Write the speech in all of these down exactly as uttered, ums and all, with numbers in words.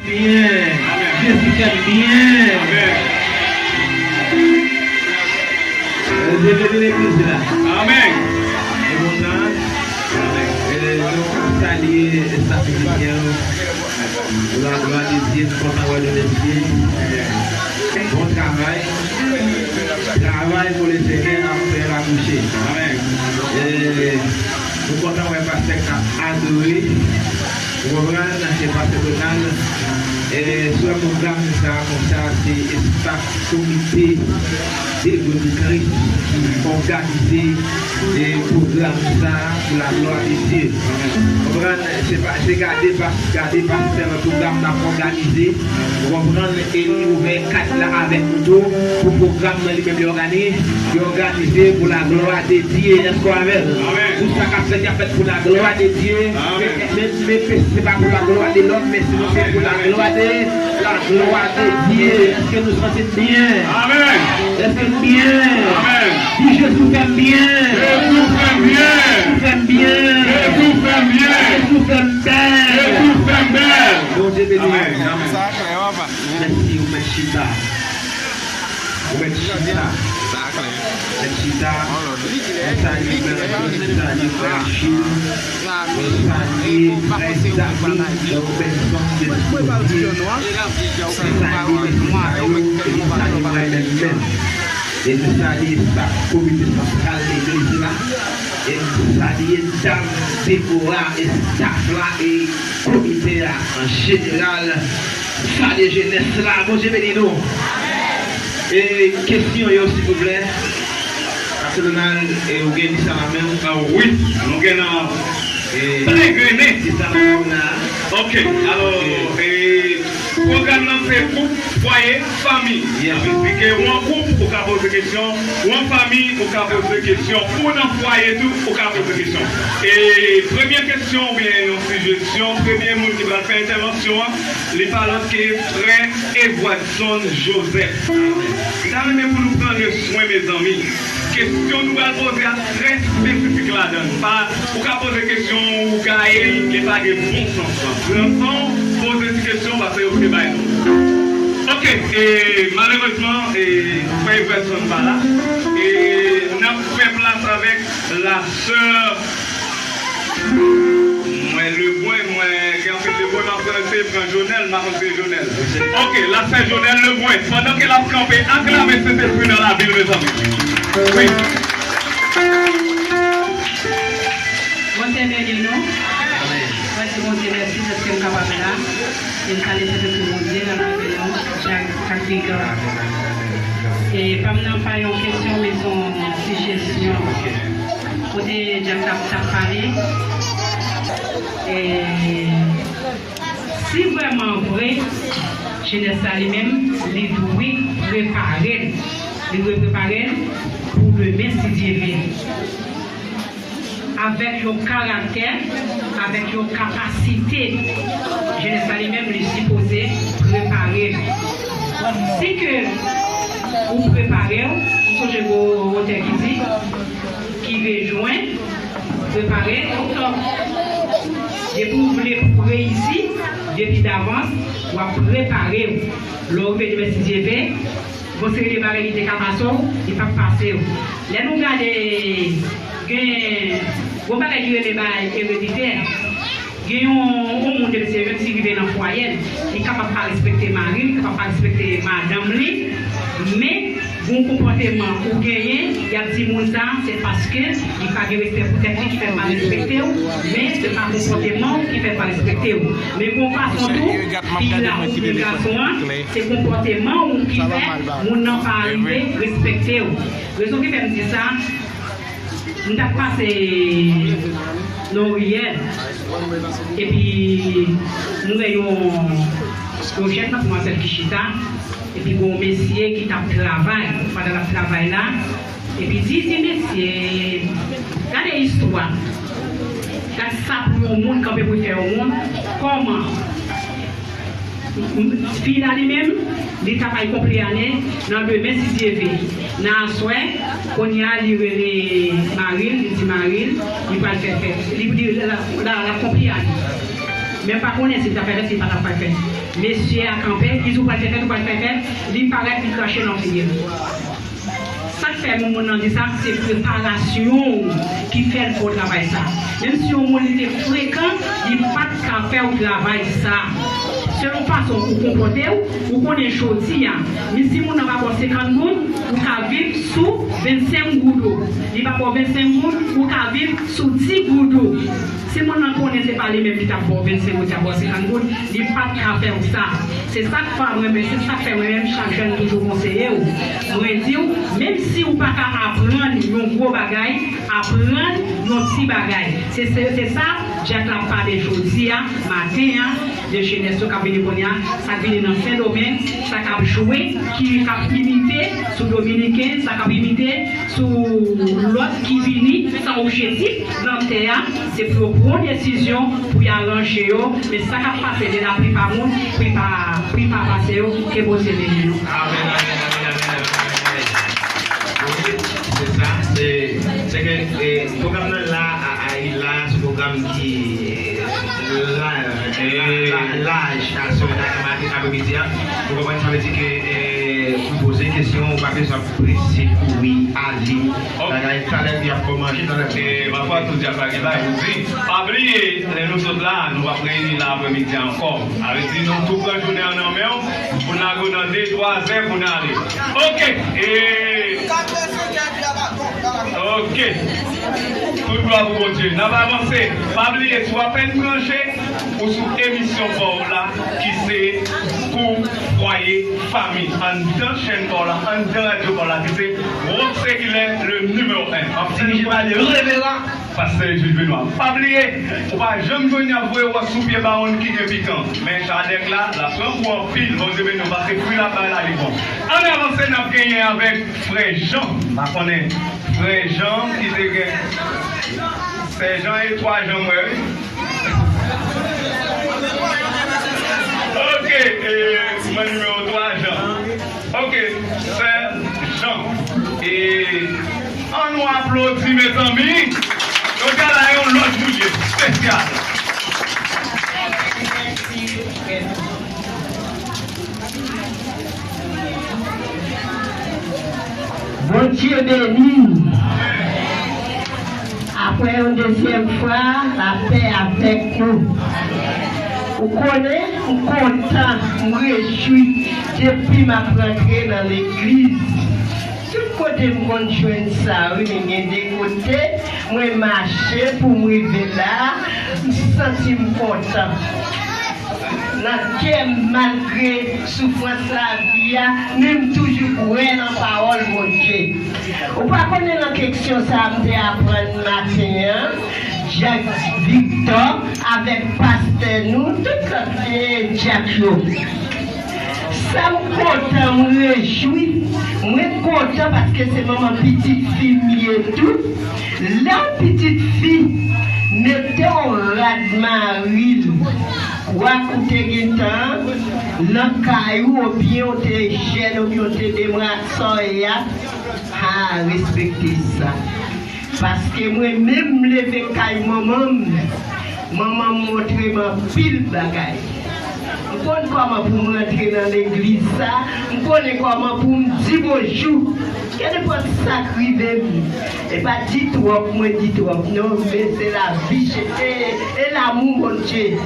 Byen. Jezi fè m byen. Amèn. Bondye beni legliz la. Amèn. E kontan. Amèn. E nou salye estaf etidyan. La glwa de Dye, nou kontan wè nou mesye. Bon travay. Travay pou Lesenyè ap fè l akouche. Amèn. E nou kontan wè pastè k ap adore. Ou konprann? Se pastè Donald. E sou pwogram sa konsa, se estaf komite de Kris ki òganize e pwogram sa pou la glwa de Dye. Konprann? Se pa, se gade pas, gade pastè nan pwogram n ap òganize. Ou konprann? E li ouvè kat la avèk nou tou pou pwogram nan li menm li òganize. Li òganize pou la glwa de Dye. Èske w avè l? Tout sa k ap fèt, y ap fèt pou la glwa de Dye. Men, men, men se pa pou la glwa de lòm, men sinon se pou la glwa de, la glwa de Dye. Èske nou santi n byen? Amèn. Èske n byen? Amèn. Di, Jezi fè m byen. Jezi fè m byen. Jezi fè m byen. Jezi fè m byen. Jezi fè m bèl. Jezi fè m bèl. Bondye beni w. Amèn. Amèn. Sa klè, papa. Mèsi, ou mèt chita. Ou mèt chita. Sa klè. Mèt chita. Mwen salye frè Jean, mwen salye frè Achille, mwen salye frè Dami, yon pèsòn de Sipoti. Mwen salye mesye sa yo, e mwen salye mwen menm menm. E mwen salye estaf komite santral legliz la. E mwen salye dam Deborah, estaf la, e komite a an jeneral. Salye jenès la, Bondye beni nou. E kesyon yo, silvouplè. Pastè Donald, e ou gen li sa nan men w? Ah, wi, nou gen nan e, plen grennen. Li sa nan men w la. Ok, alò, e, pwogram nan se gwoup, fwaye, fanmi. Yes. Sa vle di ke ou an gwoup, ou ka poze kesyon, ou an fanmi, ou ka poze kesyon, ou nan fwaye tou, ou ka poze kesyon. E premye kesyon oubyen yon sijesyon, premye moun ki pral fè entèvansyon an, li pa lòt ke frè Edwardson Joseph. M ta renmen pou nou pran le swen, mezanmi. Kesyon nou pral poze a trè espesifik ladan l. Pa, ou ka poze kesyon ou gaye l, li pa gen bon sans lan. Pran san w, poze ti kesyon, paske yo te bay nou. Ok, e malerezman, e frè Everson pa la. E n ap fè plas avèk la sè Mwen Lebrun, mwen gen anpil Lebrun, m ap eseye pran Jonel, m pa konn si se Jonel. Ok, la sè Jonel Lebrun, pandan ke l ap kanpe, aklame Sentespri nan lavil, mezanmi. Wi. Bondye beni nou. Mwen di Bondye mèsi paske m kapab la. E m salye Sentespri Bondye nan lavi nou, chak, chak vivan. E pa m nan pa yon kesyon, men se yon sijesyon. Kote Jack t ap, t ap pale, e si vrèman vre, jenès la li menm, li dwe prepare l. Li dwe prepare l pou demen, si Dye vle. Avèk yon karaktè, avèk yon kapasite, jenès la li menm, li sipoze prepare l. Si ke ou prepare w, m sonje gwo otè ki di, ki ve jwenn, prepare oktòb. Depi w vle pou w reyisi, depi davans, w ap prepare w. Lè w rive demen, si Dye vle, gon seri de bagay ki te ka pase w, li p ap pase w. Lè nou gade, gen gon bagay ki rele bagay ereditè. Gen yon, yon moun, depi se menm si rive nan fwaye l, li kapab pa respekte mari l, li kapab pa respekte madanm li, men gon konpòteman ou genyen, y ap di moun sa, se paske li pa gen respè pou tèt li ki fè l pa respekte w, men se pa konpòteman w ki fè l pa respekte w. Men gon fason tou, fi la oubyen gason an, se konpòteman w ki fè moun nan pa rive respekte w. Rezon ki fè m di sa, m t ap pase nan yon riyèl, epi m wè yon, yon jèn demwazèl ki chita, epi gon mesye ki t ap travay. Pandan l ap travay la, epi di, di mesye, gade istwa, gad sa pou yon moun kanpe pou l fè yon moun, kòman? Fi la li menm, li t ap al konpleyane nan demen, si Dye vle. Nan aswè, kounye a li rele mari l, li di mari l, li pral fè fèt. Li, li, la, la, l ap konpleyane. Men pa konnen si l t ap fè fèt, si l pa t ap fè fèt. Mesye a kanpe, li di w pral fè fèt, ou pral fè fèt, li parèt, li krache nan figi l. Sa k fè moun nan di sa, se preparasyon w ki fè l fè w travay sa. Menm si yon moun li te frekan, li pa t ka fè w travay sa. Selon fason ou konpòte w, ou konnen jodi a, men si moun nan pa ba w senkant goud, ou ka viv sou vennsenk goud ou. Li pa ba w vennsenk goud, ou ka viv sou dis goud ou. Si moun nan konnen se pa li menm ki t ap ba w vennsenk goud, ki t ap ba w senkant goud, li pa t ka fè w sa. Se sa k fè mwen menm, se sa k fè mwen menm, chak jou m toujou konseye w. Mwen di w, menm si w pa ka aprann yon gwo bagay, aprann yon ti bagay. Se, se, se sa Dyak la ap pale jodi a, maten an, de jenès yo k ap vini kounye a, sa k vini nan Sendomeng, sa k ap jwe, ki k ap imite sou Dominiken, sa k ap imite sou lòt ki vini san objektif nan tè a, se pou yo pran desizyon pou y aranje yo, men sa k ap pase de laplipa moun, plipa, plipa pase yo, ke Bondye beni nou. Amèn, amèn, amèn, amèn, amèn, amèn. Wi, se sa, se, se ke, eh, pwogram nan la, a, a, la, se pwogram ki, eh, la, la, la, laj, a, se nan maten apremidi a. Ou konprann, sa vle di ke, eh, ou poze kesyon, ou pa bezwen prese kouri ale. Ok. Bagay, talè, y ap fè manje, talè. E, pafwa, tou di a pa gen bagay pou di. Pa bliye, lè nou sot la, nou ap reyini la apremidi a ankò. Sa vle di, nou tou pran jounen an nan men w, pou n lage w nan de, twa zè, pou n ale. Ok. E, ok. Tout glwa pou Bondye. N ap avanse. Pa bliye, si w apèn branche, ou sou emisyon pa w la, ki se Kou Fwaye Fanmi. Anndan chèn pa w la, anndan radyo pa w la, ki se Wòk Sekilè, le numéro un. Dirije pa le reveran Pastè Jules Benoît. Pa bliye, ou pa janm jwenn y ap voye wòs sou pye bawon ki gen pikan. Men chadèk la, l ap pran kou anpil. Bondye beni w, paske fwi l ap bay la, li bon. Ann avanse, n ap genyen avèk frè Jan. M pa konnen frè Jan ki te gen Sè Jan e twa Jan, m wè, wi. Ok, e, mwen nimewo twa Jan. Ok, Sè Jan. E, ann nou aplodi, mezanmi. Jodi a la, yon lòt jounè espesyal. Bondye beni n. Apre yon dezyèm fwa, lapè avèk nou. Ou konnen, m kontan, m rejwi depi m ap rantre nan legliz. Tout kote m konn jwenn sa, wi, men gen de kote, mwen mache pou m rive la, m santi m kontan. Nan kè m, malgre soufrans lavi a, men m toujou kwè nan pawòl Bondye. Ou pa konnen nan keksyon sa a m te aprann maten an, Dyak Victor avèk pastè nou, tout lòt, eh, dyak yo. Sa m kontan, m rejwi. Mwen kontan paske se manman pitit fi m ye tou. Lè yon pitit fi mete yon rad mari l, kwak ou te gentan nan kay ou, oubyen ou te jèn, oubyen ou te demwazèl, a, respekte sa. Paske mwen menm, m leve kay manman m. Manman m montre m anpil bagay. M konn kòman pou m rantre nan legliz sa, m konnen kòman pou m di bonjou. Kenenpòt sa k rive m, e pa di twòp, mwen di twòp, non, men se lavi, e, e lanmou Bondye.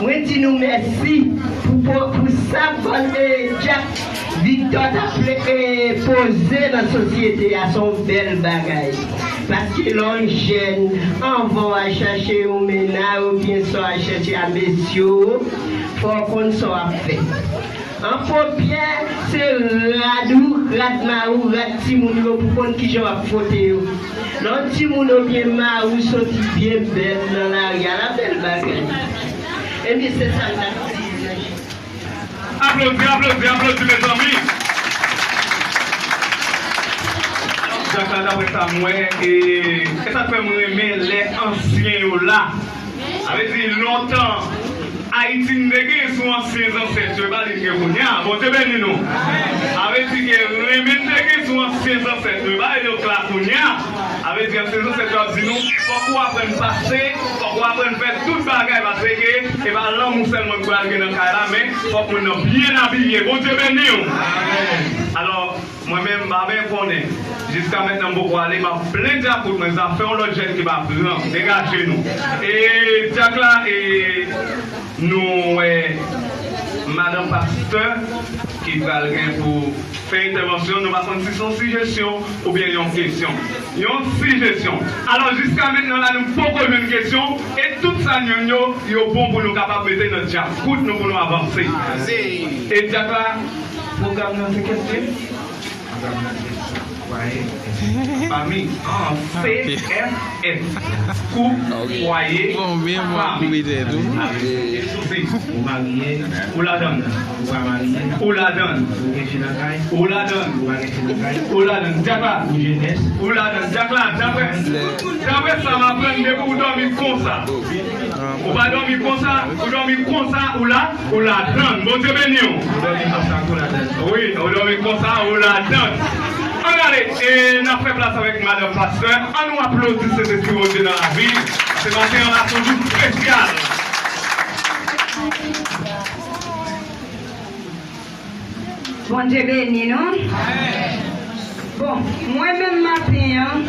Mwen di nou mèsi pou, pou, pou sa, bon, e, dyak Victor t ap, e, poze nan sosyete a, se yon bèl bagay. Paske lè w jèn, anvan w al chache yon mennaj oubyen sa w al chache a mesye w, fò w konn sa w ap fè. An premye, se rad ou, rad mari w, rad timoun yo pou konn kijan w ap fwote yo. Lè yon timoun oubyen mari w soti byen bèl nan lari a, la bèl bagay. Ebyen, se sa m t ap di. Aplodi, aplodi, aplodi, mezanmi. Dyak la, daprè sa m wè, e, e sa k fè m renmen lè ansyen yo la. Sa vle di, lontan, Ayiti n te gen sou ansyen zansèt yo, e pa li n gen kounye a. Bondye beni nou. Sa vle di ke renmen n te gen sou ansyen ansyen zansèt nou, e pa rele yo kla kounye a. Sa vle di ansyen zansèt yo ap di nou, fòk ou aprann pase, fòk ou aprann fè tout bagay, paske e pa lanmou sèlman ki pral gen nan kay la, men fòk moun nan byen abiye. Bondye beni w. Alò, mwen menm, m pa byen konnen. Jiska mentnan, m poko ale, m ap plen djakout mwen, zafè yon lòt jèn ki pa pran. Degaje nou. E djak la, e nou wè madanm pastè ki pral gen pou fè entèvansyon, nou pa konn si se yon sijesyon oubyen yon kesyon. Yon sijesyon. Alò, jiska mentnan la, nou poko jwenn kesyon, e tout sa n jwenn yo, yo bon pou nou kapab mete nan djakout nou pou nou avanse. E djak la, pwogram nan se kèt te? Pwogram nan se fwaye, fanmi, an, P F F, koup, fwaye, fanmi. Ou marye, ou ladann. Ou pa marye, ou ladann. Ou gen fi nan kay, ou ladann. Ou pa gen fi nan kay, ou ladann. Djak la, ou jenès, ou ladann. Djak la, daprè, daprè sa m aprann, depi ou dòmi konsa, ou pa dòmi konsa, ou dòmi konsa, ou la, ou ladann. Bondye beni w. Ou dòmi konsa, ou ladann. Wi, ou dòmi konsa, ou ladann. Ann ale, e n ap fè plas avèk madanm pastè. Ann nou aplodi Sentespri Bondye nan lavi. Se maten an la, se yon jou espesyal. Bondye beni nou. Bon, mwen menm maten an,